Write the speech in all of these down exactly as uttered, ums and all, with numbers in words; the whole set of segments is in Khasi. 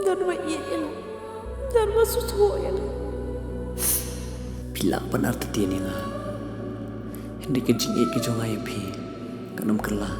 Don ba ïeit ïa nga. Don ba sngewthuh ïa nga. Phi lah ban artatien ïa nga, hynrei ka jingïeit ka jong nga ïa phi kan ym kylla.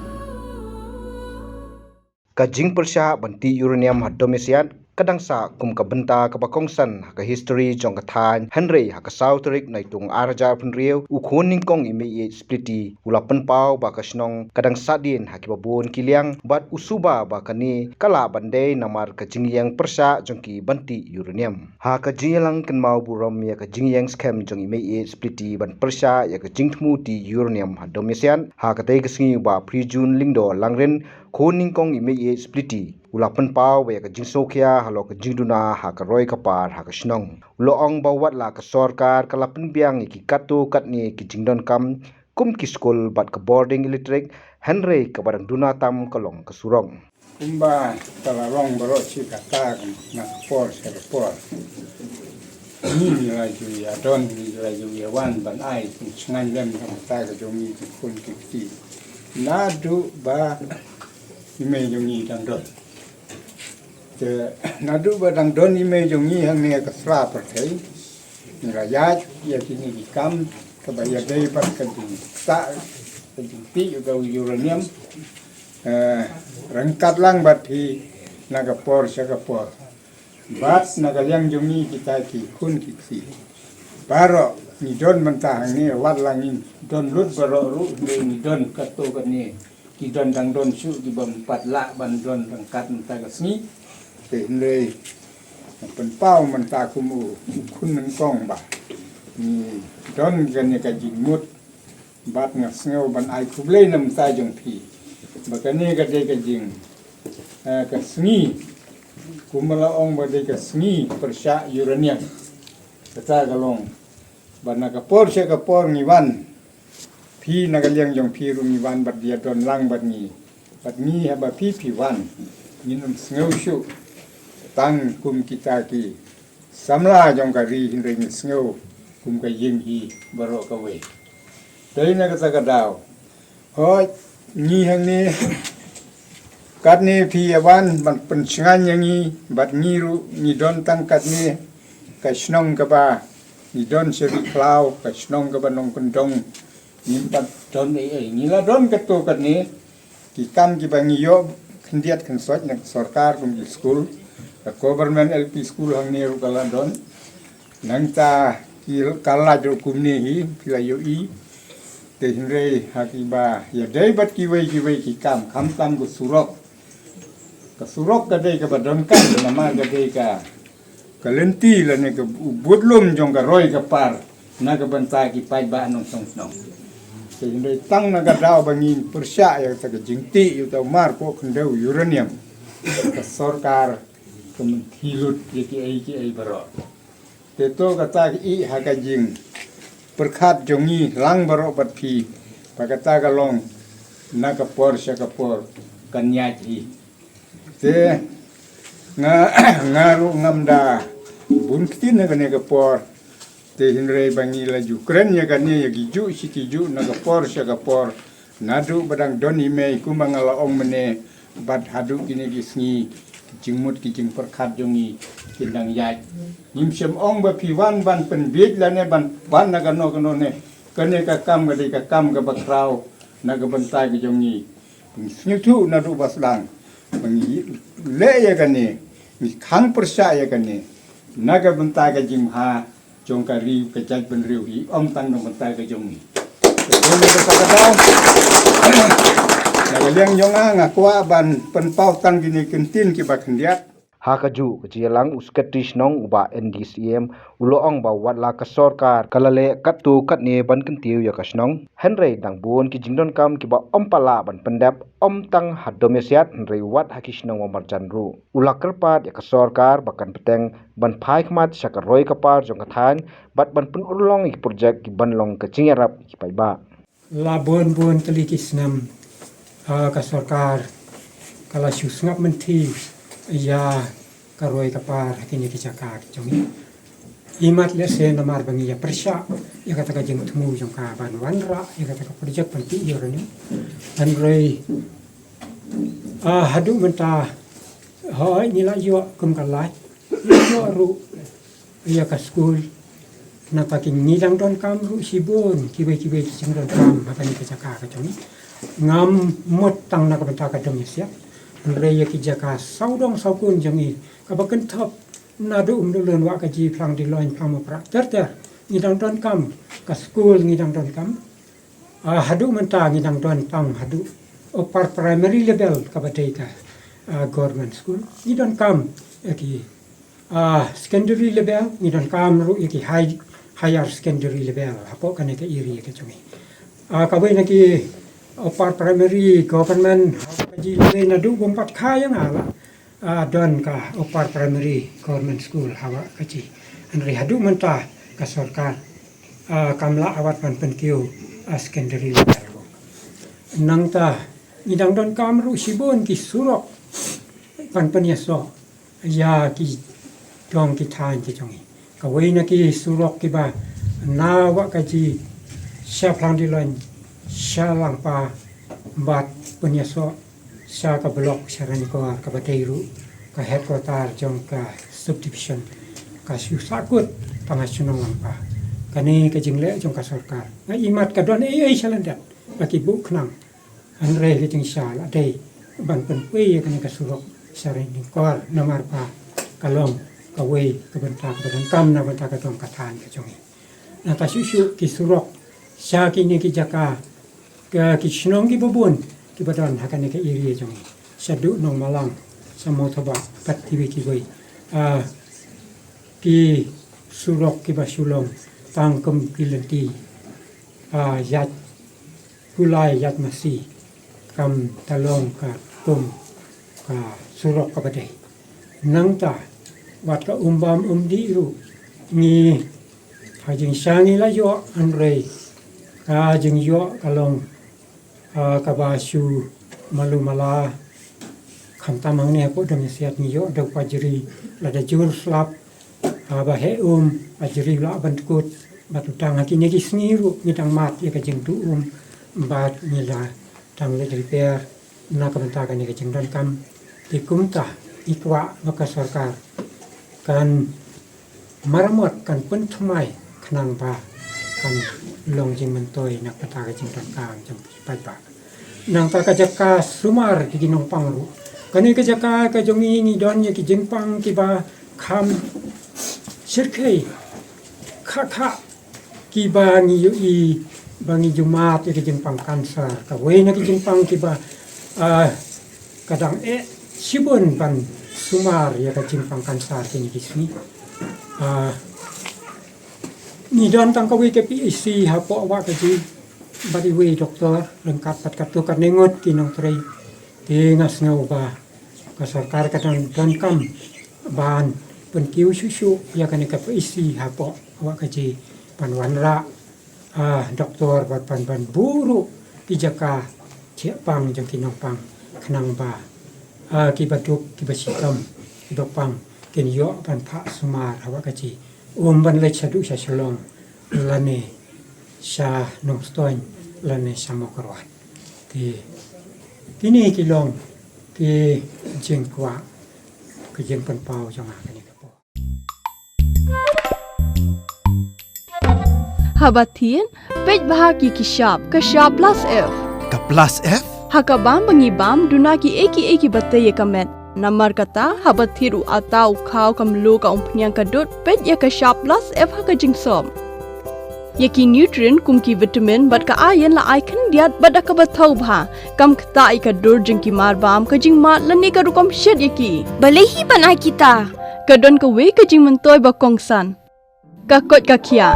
Ka jingpyrshah ban tih uranium ha Domiasiat ka dang sah kum ka bynta kaba kongsan ha ka history jong ka thaiñ, hynrei ha ka saw tarik Naitung ar hajar phew hynriew, u khun nyngkong i Meiieit Spliti u la pynpaw ba ka shnong ka dang sahdien ha kiba bun ki liang, bad u suba ba kane ka lah ban dei namar ka jingïeng pyrshah jong ki ban tih uranium. Ha ka jingïalang kynmaw burom ïa ka jingïeng skhem jong i Meiieit Spliti ban pyrshah ïa ka jingthmu tih uranium ha Domiasiat, ha katei ka sngi u Bah Prejun Lyngdoh Langrin, khun nyngkong i Meiieit Spliti, u la pynpaw ba ïa ka jingsngewkhia halor ka jingduna ha ka roi ka par ha ka shnong. U la ong ba wat la ka sorkar ka la pynbiang ïa ki katto katne ki jingdonkam kum ki skul bad ka bording elektrik, hynrei kaba dang duna tam ka long ka surok. Kumba ka la long baroh shi katta, na ka por sha ka por, ngi ngi la ju ïa don, ngi la ju ïa wan ban ai pynsngewlem na ka bynta ka jong ngi ki khun ki kti. Naduh ba i mei jong ngi dang don. Te naduh ba dang don i mei jong ngi hangne ha ka sla pyrthei, ngi la ïaid ïa kine ki kam kaba ïadei bad ka jingtah, ka jingtih ka uranium, eh, ryngkat lang bad phi na ka por sha ka por. Bad na ka liang jong ngi kita ki khun ki kti, baroh ngi don mynta hangne, wat la ngim don lut baroh ruh, ngi don katto katne, ki don dang don shuh ki bym pat lah ban don ryngkat mynta ka sngi. Te hynrei nga pynpaw mynta kum u khun nyngkong ba ngi don kane ka jingmut, bad nga sngew ban ai khublei na bynta jong phi ba kane ka dei ka jing, eh, ka sngi, kumba la ong ba dei ka sngi pyrshah uranium. Kata ka long ba na ka por sha ka por ngi wan, phi na ka liang jong phi ruh ngi wan bad ïa don lang bad ngi, bad ngi haba phi phi wan, ngin ym sngew shuh tang kum kita ki samla jong ka ri, hynrei ngi sngew kum ka ïing hi baroh kawei. Te na kata ka daw, hooid, ngi hangne katne phi ïa wan ban pynshngaiñ ïa ngi, bad ngi ruh ngi don tang katne, ka shnong kaba ngi don sha ri khlaw, ka shnong kaba nongkyndong, ngim pat don ei ei, ngi la don katto katne ki kam kiba ngi ïoh khyndiat khynsoit na ka sorkar, kum ki skul, ka government L P school hangne ruh ka la don. Nangta ki ka lait ruh kumne hi, phi la ïohi. Te hynrei ha kiba ïadei bad kiwei kiwei ki kam, khamtam ka surok, ka surok ka dei kaba donkam, namar ka dei ka ka lynti lane ka u budlum jong ka roi ka par na ka bynta ki paidbah nongshong shnong. Te hynrei tang na ka daw ba ngin pyrshah ïa kata ka jingtih ïa uta u mar poh khyndew uranium, ka sorkar ka mynthi lut ïa kiei kiei baroh. Te to kata ka i ha ka jingpyrkhat jong ngi lang baroh bad phi, ba kata ka long na ka por sha ka por kan ïaid hi. Te nga, nga ruh ngam da bun ktien ha kane ka por. Te hynrei ba ngi la ju kren ïa kane ïa kijuh shi kijuh na ka por sha ka por, naduh ba dang don i mei, kumba nga la ong mynne, bad haduh kine ki sngi, ki jingmut ki jingpyrkhat jong ngi kin dang ïaid. Ngim shym ong ba phi wan ban pynbiej lane ban wan na kano kano ne. Kane ka kam ka dei ka kam kaba khraw na ka bynta ka jong ngi. Ngi sngewthuh naduh ba sdang ba ngi leh ïa kane, ngi khang pyrshah ïa kane na ka bynta ka jingbha jong ka ri ka jaitbynriew hi, ym tang na ka bynta ka jong ngi. Te dei na kata ka daw, na ka liang jong nga, nga kwah ban pynpaw tang kine ki ktien kiba khyndiat. Ha kajuh ka jingïalang, u Secretary Shnong u Bah N D Syiem u la ong ba wat la ka sorkar ka la leh katto katne ban kyntiew ïa ka shnong, hynrei dang bun ki jingdonkam kiba ym pat lah ban pyndep, ym tang ha Domiasiat hynrei wat ha ki shnong ba marjan ruh. U la kyrpad ïa ka sorkar ba kan bteng ban phai khmat sha ka roi ka par jong ka thaiñ bad ban pynurlong ïa ki projek kiban long ka jingïarap ïa ki paidbah. La bun bun tylli ki snem, ah, ka sorkar ka la shu sngap mynthi ïa ka roi ka par ha kine ki jaka ki jong ngi. Imat lehse namar ba ngi ïa pyrshah ïa kata ka jingthmu jong ka ban wanrah ïa kata ka projek ban tih uranium. Hynrei, ah, haduh mynta, Hooid, ngi la ïoh kum ka lait, ngi la ïoh ruh ïa ka skul. Nangta ki ngi dang donkam ruh shibun kiwei kiwei ki jingdonkam ha kane ka jaka ka jong ngi. Ngam mut tang na ka bynta ka dong ïa siat, hynrei ïa ki jaka sawdong sawkun jong ngi kaba kynthup naduh Umdulun, Wahkaji, Phlang Diloin, Phlang Mawprah, ter ter ngi dang donkam. Ka skul ngi dang donkam. Ah, haduh mynta ngi dang don tang haduh upper primary level kaba dei ka, ah, government school. Ngi donkam ïa ki, ah, secondary level, ngi donkam ruh ïa ki high, higher secondary level hapoh kane ka area ka jong ngi. Ah, kawei na ki upper primary government, Wahkaji, lei naduh bym pat kha ïa nga la ah, don ka upper primary government school ha Wahkaji. Hynrei haduh mynta ka sorkar, ah, kam lah wat ban pynkiew, ah, secondary level. Nangta ngi dang donkam ruh shibun ki surok ban pynïasoh ïa ki dong ki thaiñ ki jong ngi. Kawei na ki surok kiba na Wahkaji sha Phlang Diloin, sha Langpa, bad pynïasoh sha ka block sha Ranikor kaba dei ruh ka headquarter jong ka subdivision, ka shu sahkut tang ha shnong Langpa. Kane ka jingleh jong ka sorkar, nga imat ka don ei ei sha lyndet ba ki buh khnang. Hynrei ka jingshisha la dei ban pynpoi ïa kane ka surok sha Ranikor namar ba ka long kawei ka bynta kaba donkam na bynta ka dong ka thaiñ ka jong ngi. Nangta shuh shuh ki surok sha kine ki jaka, ki shnong kiba bun kiba don ha kane ka area jong ngi, shaduh Nongmalang, sha Mawthabah bad kiwei kiwei. Ah, ki surok kiba shu long tang kum ki lynti, ah, ïaid kulai ïaid masi, kam da long ka kum ka surok kaba dei. Nangta wat ka um bam um dih ruh, ngi ha jingshisha ngi la ïoh, hynrei ka jingïoh ka long, ah, kaba shu malu mala. Khamtam hangne hapoh dong ïa siat ngi ïoh da u pajri, lada jur slap, ah, ba heh um, pajri u lah ban tkut. Bad u dang ha kine ki sngi ruh ngi dang mad ïa ka jingduh um, bad ngi la dang leit repair na ka bynta kane ka jingdonkam. Te kumta ngi kwah ba ka sorkar kan maramot, kan pynthymmai khnang ba kan long jingmyntoi na ka bynta ka jingdonkam jong ki paidbah. Nangta ka jaka sumar ki, ki nongpang ruh, kane ka jaka ka jong ngi ngi don ïa ki jingpang kiba kham shyrkhei kha kha, kiba ngi ïohi ba ngi ju mad ïa ki jingpang cancer. Kawei na ki jingpang kiba, ah, ka dang eh shibun ban sumar ïa ka jingpang cancer kine ki sngi. Ah, ngi don tang kawei ka P H C hapoh Wahkaji bad iwei doktor ryngkat bad katto katne ngut ki nongtrei. Te nga sngew ba ka sorkar ka dang donkam ban pynkiew shuh shuh ïa kane ka P H C hapoh Wahkaji, ban wanrah, ah, doktor bad ban, ban buh ruh ki jaka thiah pang jong ki nongpang khnang ba, ah, kiba duk kiba shitom kiba pang kin ïoh ban phah sumar ha Wahkaji, um ban leit shaduh sha Shillong lane sha Nongstoiñ lane sha Mawkyrwat. Te kine ki long ki jingkwah, ki jingpynpaw jong nga kane ka por. Haba thied, peit bha ki, ki shap, ka shap plus F. Ka plus F? Ha ka bam ba ngi bam, duna kiei kiei kiba tei ïa ka met. Namar kata, haba thied u atta, u khaw, ka mluh, ka umphniang, ka dud, peit ïa ka shap plus F ha ka jingsop. Ïa ki nutrient kum ki vitamin bad ka iron la ai khyndiat bad da kaba thaw bha. Kam ktah ïa ka dur jong ki mar bam, ka jingmad lane ka rukom shet ïa ki. Balei hi ban ai kita? Ka don kawei ka jingmyntoi ba kongsan. Ka koit ka khiah.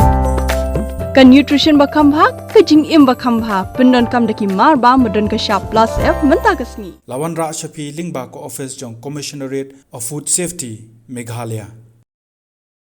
Ka nutrition ba kham bha, ka jingim ba kham bha. Pyndonkam da ki mar bam ba don ka shap plus F mynta ka sngi. La wanrah sha phi lyngba ka office jong Commissionerate of Food Safety, Meghalaya.